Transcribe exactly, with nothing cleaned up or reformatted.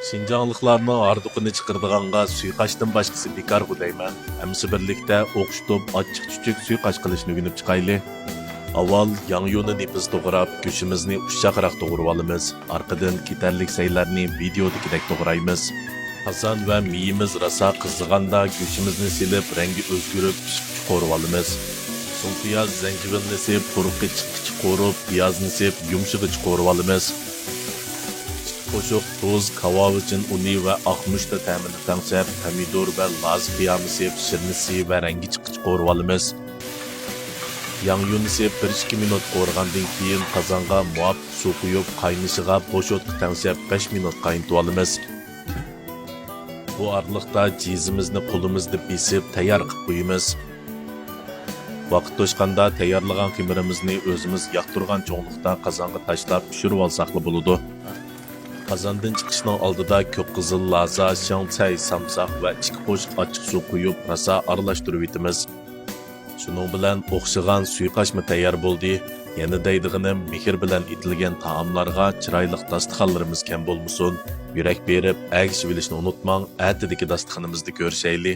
شىنجاڭلىقلارنىڭ ھاردۇقىنى چىقىرىدىغانغا سۇيىقاشتىن باشقىسى بىكارغۇ دەيمەن. ھەممىسى بىرلىكتە ئوخشىتىپ ئاچچىق چۈچۈك سۇيىقاش قىلىشنى ئۆگىنىپ چىقايلى. ئاۋۋال ياڭيۇنى نېپىز توغراپ، گۆشىمىزنى ئۇششاقراق توغرىۋالىمىز. ئارقىدىن كېتەرلىك سەيلەرنى ۋىدېئودىكىدەك توغرايمىز. قازان ۋە مېيىمىز راسا قىزىغاندا گۆشىمىزنى سېلىپ، رەڭگى ئۆزگىرىپ پىشقىچە قورۇۋالىمىز. چوڭ پىياز، زەنجىۋىلنى سېپ، پۇرىقى چىققىچە قورۇپ، پىيازنى سېپ، يۇمشىغىچە قورۇۋالىمىز. ئىككى قوشۇق تۇز، كاۋاۋىچىن ئۇنى ۋە ئاق مۇشتا تەمىنى تەڭشەپ، پەمىدۇر ۋە لازا قىيامى سېپ، شىرنىسى ۋە رەڭگى چىققىچە قورۇۋالىمىز. ياڭيۇنى سېپ، بىر ئىككى مىنۇت قورۇغاندىن كېيىن، قازانغا مۇۋاپىق سۇ قۇيۇپ، قاينىشىغا بوش ئوتقا تەڭشەپ، بەش مىنۇت قاينىتىۋالىمىز. بۇ ئارىلىقتا جىزىمىزنى قولىمىزدا بېسىپ تەييار قىلىپ قويىمىز. ۋاقىت توشقاندا تەييارلىغان خېمىرىمىزنى ئۆزىمىز ياقتۇرغان چوڭلۇقتا قازانغا تاشلاپ پىشۇرۇۋالساقلا بولىدۇ. قازاندىن چىقىشنىڭ ئالدىدا كۆك قىزىل لازا، شېڭچەي سامساق ۋە ئىككى قوشۇق ئاچچىق سۇ قۇيۇپ، راسا ئارىلاشتۇرۇۋېتىمىز. شۇنىڭ بىلەن ئوخشىغان سۇيىقاشمۇ تەييار بولدى. يەنە دەيدىغىنىم، مېھىر بىلەن ئېتىلگەن تائاملارغا چىرايلىق داستىخانلىرىمىز كەم بولمىسۇن. يۈرەك بېرىپ، ئەگىشىۋېلىشنى ئۇنتۇماڭ. ئەتىدىكى داستىخىنىمىزدا كۆرۈشەيلى.